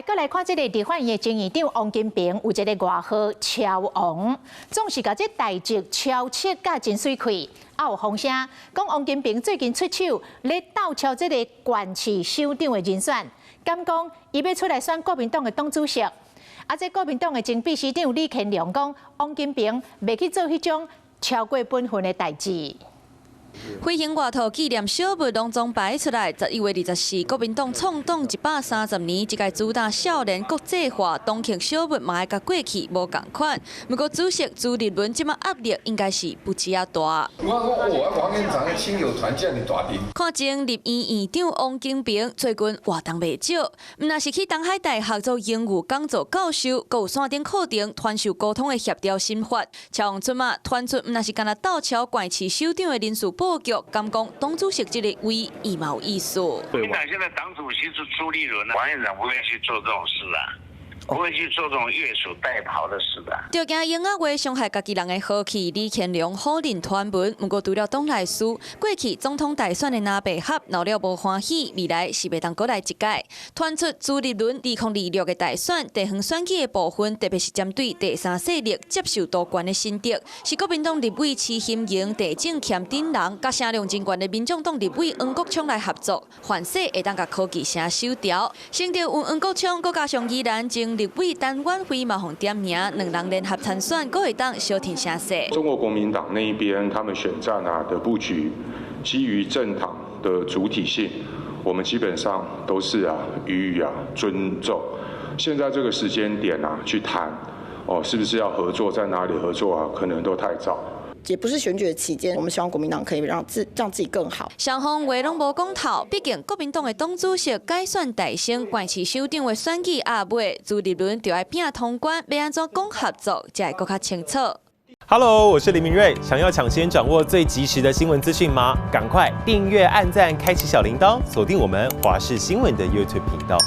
來，閣來看這个立法院的前院長王金平有一个外號超王，總是共這代誌超切甲真媠氣。啊，有風聲講王金平最近出手咧鬥超這个縣市首長的人選，敢講伊欲出來選國民黨的黨主席。啊，這國民黨的前秘書長李乾龍講，王金平袂去做彼種超過本分的代誌。飛行外套紀念小物攏總擺出來。11月24，國民黨創黨130年，這屆主打少年國際化，黨慶小物嘛愛佮過去無仝款。毋過主席朱立倫這馬壓力應該是不止仔大。我我王院長的親友團遮爾大陣。看前立院院長王金平最近活動袂少，毋但是去東海大學做英語講座教授，閣有線頂課程傳授溝通的協調心法。超王出馬傳出，毋但是干焦鬥超縣市首長的人事布局，敢講黨主席這个位伊嘛有意思。國民黨現在黨主席是朱立倫，王院長不會去做這種事啊，不會去做這種越俎代庖的事的。著驚嬰仔話傷害家己人的和氣，李乾龍否認傳聞。毋過除了黨內事，過去總統大選的藍白合鬧了無歡喜，未來是袂當閣來一屆。傳出朱立倫2026的大選地方選舉的部分，特別是針對第三勢力接受度懸的新竹，是國民黨立委徐欣瑩、鄭正謙等人，佮聲量真懸的民眾黨立委黃國昌來合作，凡勢會當共柯志誠收掉。新竹有黃國昌，閣加上宜蘭前立委陳婉慧嘛予點名，兩人聯合參選，閣會當相挺聲勢。中國國民黨那一邊，他們選戰啊的布局，基於政黨的主體性，我們基本上都是啊予以啊尊重。現在這個時間點啊去談，哦，是不是要合作，在哪裡合作啊，可能都太早。也不是選舉的期間，我們希望國民黨可以讓自己更好。雙方話攏無講透，畢竟國民黨的黨主席改選大勝，縣市首長的選舉壓尾，朱立倫就愛拼通關，欲按怎講合作，才會閣較清楚。 Hello，我是林明睿，想要搶先掌握最及時的新聞資訊嗎？趕快訂閱、按讚、開啟小鈴鐺，鎖定我們華視新聞的 YouTube 頻道。